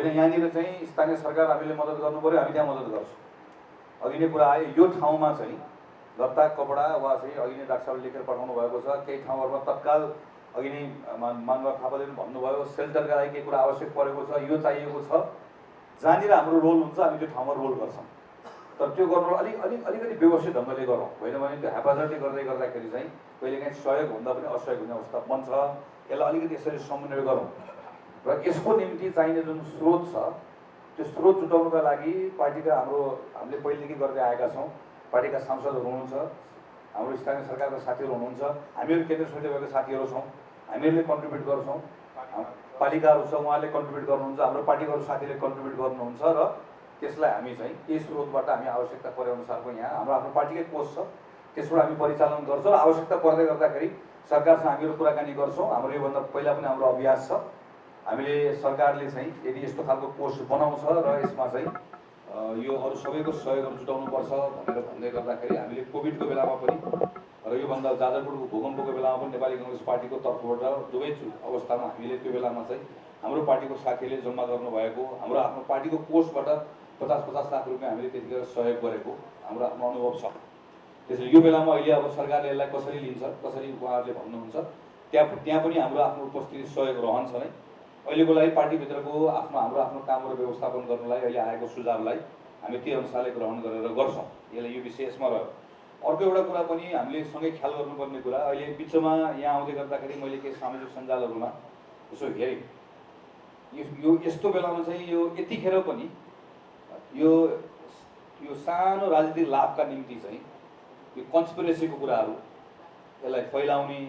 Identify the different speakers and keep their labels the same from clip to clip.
Speaker 1: होइन यहाँनिर चाहिँ स्थानीय सरकार हामीले मद्दत गर्नु पऱ्यो, हामी त्यहाँ मद्दत गर्छौँ। अघि नै कुरा आयो, यो ठाउँमा चाहिँ लत्ता कपडा वा चाहिँ अघि नै डाक्टर साहबले लेखेर पठाउनु भएको छ। केही ठाउँहरूमा तत्काल अघि नै मानव थापाले पनि भन्नुभयो, सेल्टरका लागि केही कुरा आवश्यक परेको छ, यो चाहिएको छ। जहाँनिर हाम्रो रोल हुन्छ हामी त्यो ठाउँमा रोल गर्छौँ। तर त्यो गर्नु अलिकति व्यवस्थित ढङ्गले गरौँ, होइन भने त्यो हेफाजतले गर्दाखेरि चाहिँ कहिलेकाहीँ सहयोग भन्दा पनि असहयोग हुने अवस्था बन्छ। यसलाई अलिकति यसरी समन्वय गरौँ र यसको निम्ति चाहिने जुन स्रोत छ त्यो स्रोत जुटाउनुका लागि पार्टीका हामीले पहिलेदेखि गर्दै आएका छौँ। पार्टीका सांसदहरू हुनुहुन्छ, हाम्रो स्थानीय सरकारका साथीहरू हुनुहुन्छ, हामीहरू केन्द्र समिति भएका साथीहरू छौँ, हामीहरूले कन्ट्रिब्युट गर्छौँ। पालिकाहरू छ, उहाँले कन्ट्रिब्युट गर्नुहुन्छ, हाम्रो पार्टीको साथीले कन्ट्रिब्युट गर्नुहुन्छ र त्यसलाई हामी चाहिँ यही स्रोतबाट हामी आवश्यकता परेअनुसारको यहाँ हाम्रो आफ्नो पार्टीकै कोष छ, त्यसबाट हामी परिचालन गर्छौँ र आवश्यकता पर्दै गर्दाखेरि सरकारसँग हामीहरू कुराकानी गर्छौँ। हाम्रो योभन्दा पहिला पनि हाम्रो अभ्यास छ। हामीले सरकारले चाहिँ यदि यस्तो खालको कोष बनाउँछ र यसमा चाहिँ यो अरू सबैको सहयोगहरू जुटाउनुपर्छ भनेर भन्दै गर्दाखेरि हामीले कोभिडको बेलामा पनि र योभन्दा जाजरकोटको भूकम्पको बेलामा पनि नेपाली काङ्ग्रेस पार्टीको तर्फबाट दुवै अवस्थामा हामीले त्यो बेलामा चाहिँ हाम्रो पार्टीको साथीले जम्मा गर्नुभएको हाम्रो आफ्नो पार्टीको कोषबाट 50-50 लाख रुपियाँ हामीले त्यतिखेर सहयोग गरेको हाम्रो आफ्नो अनुभव छ। त्यसैले यो बेलामा अहिले अब सरकारले यसलाई कसरी लिन्छ, कसरी उहाँहरूले भन्नुहुन्छ, त्यहाँ पनि हाम्रो आफ्नो उपस्थिति सहयोग रहन्छ नै। अहिलेको लागि पार्टीभित्रको हाम्रो आफ्नो काम र व्यवस्थापन गर्नलाई अहिले आएको सुझावलाई हामी त्यही अनुसारले ग्रहण गरेर गर्छौँ। यसलाई यो विषय यसमा रह्यो। अर्को एउटा कुरा पनि हामीले सँगै ख्याल गर्नुपर्ने कुरा, अहिले बिचमा यहाँ आउँदै गर्दाखेरि मैले केही सामाजिक सञ्जालहरूमा यसो हेरेँ, यो यस्तो बेलामा चाहिँ यो यतिखेर पनि यो सानो राजनीतिक लाभका निम्ति चाहिँ यो कन्सपिरेसीको कुराहरू यसलाई फैलाउने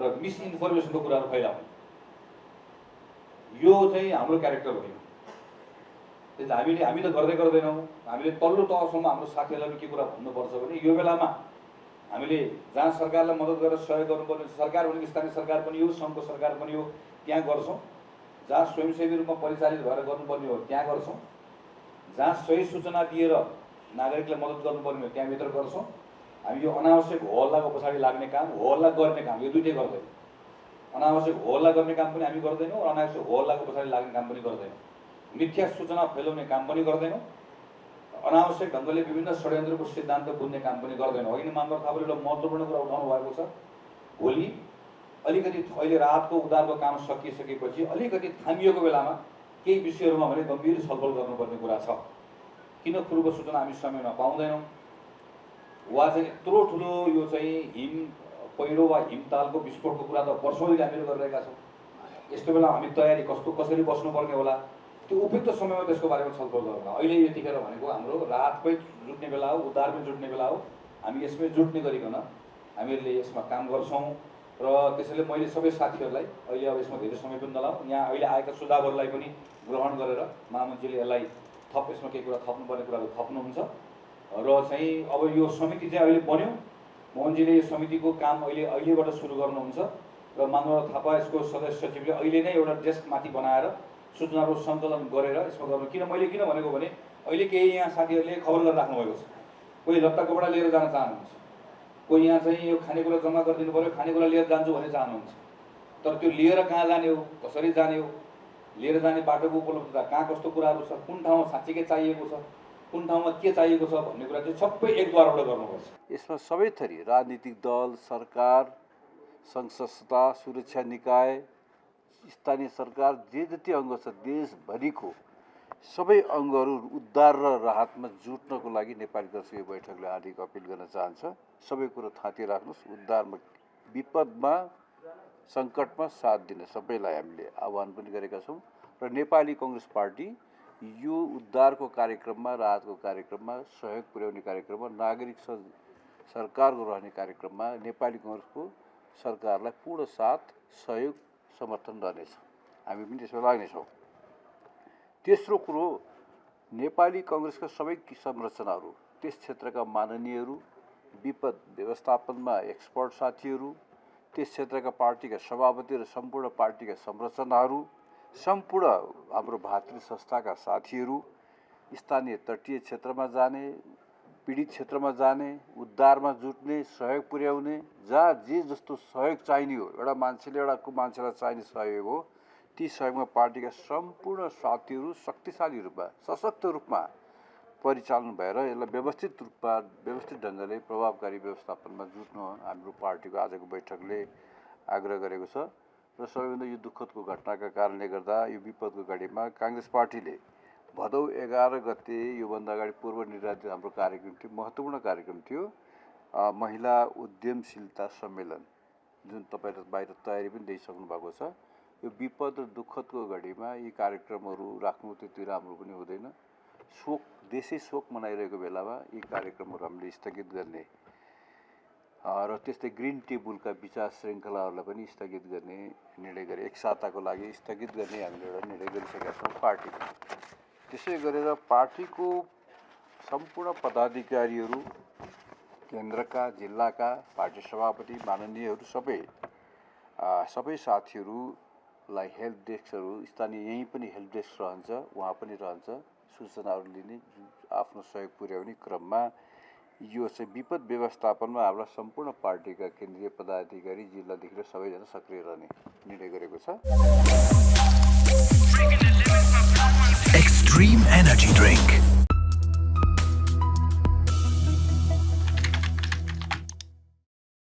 Speaker 1: र मिसइन्फर्मेसनको कुराहरू फैलाउने, यो चाहिँ हाम्रो क्यारेक्टर होइन। त्यसले हामी त गर्दैनौँ। हामीले तल्लो तहसम्म हाम्रो साथीहरूलाई के कुरा भन्नुपर्छ भने यो बेलामा हामीले जहाँ सरकारलाई मद्दत गरेर सहयोग गर्नुपर्ने, सरकार भनेको स्थानीय सरकार पनि हो, सङ्घको सरकार पनि हो, त्यहाँ गर्छौँ। जहाँ स्वयंसेवी रूपमा परिचालित भएर गर्नुपर्ने हो त्यहाँ गर्छौँ। जहाँ सही सूचना दिएर नागरिकलाई मद्दत गर्नुपर्ने हो त्यहाँभित्र गर्छौँ। हामी यो अनावश्यक होहल्लाको पछाडि लाग्ने काम, होहल्ला गर्ने काम, यो दुइटै गर्दैनौँ। अनावश्यक होहल्ला गर्ने काम पनि हामी गर्दैनौँ, अनावश्यक होहल्लाको पछाडि लाग्ने काम पनि गर्दैनौँ। मिथ्या सूचना फैलाउने काम पनि गर्दैनौँ, अनावश्यक ढङ्गले विभिन्न षड्यन्त्रको सिद्धान्त बुझ्ने काम पनि गर्दैनौँ। अघि नै मानव थापाले एउटा महत्त्वपूर्ण कुरा उठाउनु भएको छ। भोलि अलिकति अहिले राहतको उद्धारको काम सकिसकेपछि अलिकति थामिएको बेलामा केही विषयहरूमा भने गम्भीर छलफल गर्नुपर्ने कुरा छ। किन पूर्व सूचना हामी समयमा पाउँदैनौँ, वा चाहिँ यत्रो ठुलो यो चाहिँ पहिरो वा हिमतालको विस्फोटको कुरा त वर्षौँदेखि हामीले गरिरहेका छौँ। यस्तो बेला हामी तयारी कसरी बस्नुपर्ने होला, त्यो उपयुक्त समयमा त्यसको बारेमा छलफल गर्नु। अहिले यतिखेर भनेको हाम्रो राहतमै जुट्ने बेला हो, उद्धारमै जुट्ने बेला हो। हामी यसमै जुट्ने गरिकन हामीहरूले यसमा काम गर्छौँ र त्यसैले मैले सबै साथीहरूलाई अहिले अब यसमा धेरै समय पनि नलाउँ, यहाँ अहिले आएका सुझावहरूलाई पनि ग्रहण गरेर महामन्त्रीले यसलाई यसमा केही कुरा थप्नुपर्ने कुराहरू थप्नुहुन्छ र चाहिँ अब यो समिति चाहिँ अहिले बन्यो। मोहनजीले यो समितिको काम अहिलेबाट सुरु गर्नुहुन्छ र मानव थापा यसको सदस्य सचिवले अहिले नै एउटा डेस्क माथि बनाएर सूचनाहरू सङ्कलन गरेर यसमा गर्नु। किन भनेको भने अहिले केही यहाँ साथीहरूले खबर गरेर राख्नुभएको छ, कोही लत्ता कपडा लिएर जान चाहनुहुन्छ, कोही यहाँ चाहिँ यो खानेकुरा जम्मा गरिदिनु पऱ्यो, खानेकुरा लिएर जान्छु भन्ने चाहनुहुन्छ। तर त्यो लिएर कहाँ जाने हो, कसरी जाने हो, लिएर जाने बाटोको उपलब्धता कहाँ कस्तो कुराहरू छ, कुन ठाउँमा साँच्चीकै चाहिएको छ, कुन ठाउँमा के चाहिएको छ भन्ने कुरा चाहिँ सबै एकद्वारबाट गर्नुपर्छ।
Speaker 2: यसमा सबै थरी राजनीतिक दल, सरकार, सङ्घ संस्था, सुरक्षा निकाय, स्थानीय सरकार, जे जति अङ्ग छ देशभरिको सबै अङ्गहरू उद्धार र राहतमा जुट्नको लागि नेपाली काङ्ग्रेसको यो बैठकले हार्दिक अपिल गर्न चाहन्छ। सबै कुरो थाँती राख्नुहोस्, उद्धारमा, विपदमा, सङ्कटमा साथ दिन सबैलाई हामीले आह्वान पनि गरेका छौँ र नेपाली काङ्ग्रेस पार्टी यो उद्धारको कार्यक्रममा, राहतको कार्यक्रममा, सहयोग पुर्याउने कार्यक्रममा, नागरिक सरकारको रहने कार्यक्रममा नेपाली काङ्ग्रेसको सरकारलाई पूर्ण साथ, सहयोग, समर्थन रहनेछ। हामी पनि त्यसमा लाग्नेछौँ। तेस्रो कुरो, नेपाली काङ्ग्रेसका सबै संरचनाहरू, त्यस क्षेत्रका माननीयहरू, विपद व्यवस्थापनमा एक्सपर्ट साथीहरू, त्यस क्षेत्रका पार्टीका सभापति र सम्पूर्ण पार्टीका संरचनाहरू, सम्पूर्ण हाम्रो भातृ संस्थाका साथीहरू, स्थानीय तटीय क्षेत्रमा जाने, पीडित क्षेत्रमा जाने, उद्धारमा जुट्ने, सहयोग पुर्याउने, जहाँ जे जस्तो सहयोग चाहिने हो, एउटा मान्छेलाई चाहिने सहयोग हो, ती सहयोगमा पार्टीका सम्पूर्ण साथीहरू शक्तिशाली रूपमा सशक्त रूपमा परिचालन भएर यसलाई व्यवस्थित ढङ्गले प्रभावकारी व्यवस्थापनमा जुट्नु हाम्रो पार्टीको आजको बैठकले आग्रह गरेको छ र सबैभन्दा यो दुःखदको घटनाका कारणले गर्दा यो विपदको घडीमा काङ्ग्रेस पार्टीले भदौ 11 गते योभन्दा अगाडि पूर्व निर्धारित हाम्रो कार्यक्रम थियो, महत्त्वपूर्ण कार्यक्रम थियो, महिला उद्यमशीलता सम्मेलन, जुन तपाईँले बाहिर तयारी पनि दिइसक्नु भएको छ। यो विपद र दुःखदको घडीमा यी कार्यक्रमहरू राख्नु त्यति राम्रो पनि हुँदैन। देशै शोक मनाइरहेको बेलामा यी कार्यक्रमहरू हामीले स्थगित गर्ने र त्यस्तै ग्रिन टेबलका विचार श्रृङ्खलाहरूलाई पनि स्थगित गर्ने निर्णय गरे। एक साताको लागि स्थगित गर्ने हामीले एउटा निर्णय गरिसकेका छौँ पार्टीले। त्यसै गरेर पार्टीको सम्पूर्ण पदाधिकारीहरू, केन्द्रका, जिल्लाका पार्टी सभापति, माननीयहरू सबै साथीहरूलाई हेल्प डेस्कहरू, स्थानीय यहीँ पनि हेल्प डेस्क रहन्छ, उहाँ पनि रहन्छ, सूचनाहरू लिने, आफ्नो सहयोग पुर्याउने क्रममा यो चाहिँ विपद व्यवस्थापनमा हाम्रा सम्पूर्ण पार्टीका केन्द्रीय पदाधिकारी, जिल्लादेखि र सबैजना सक्रिय रहने निर्णय गरेको छ।
Speaker 3: Extreme Energy Drink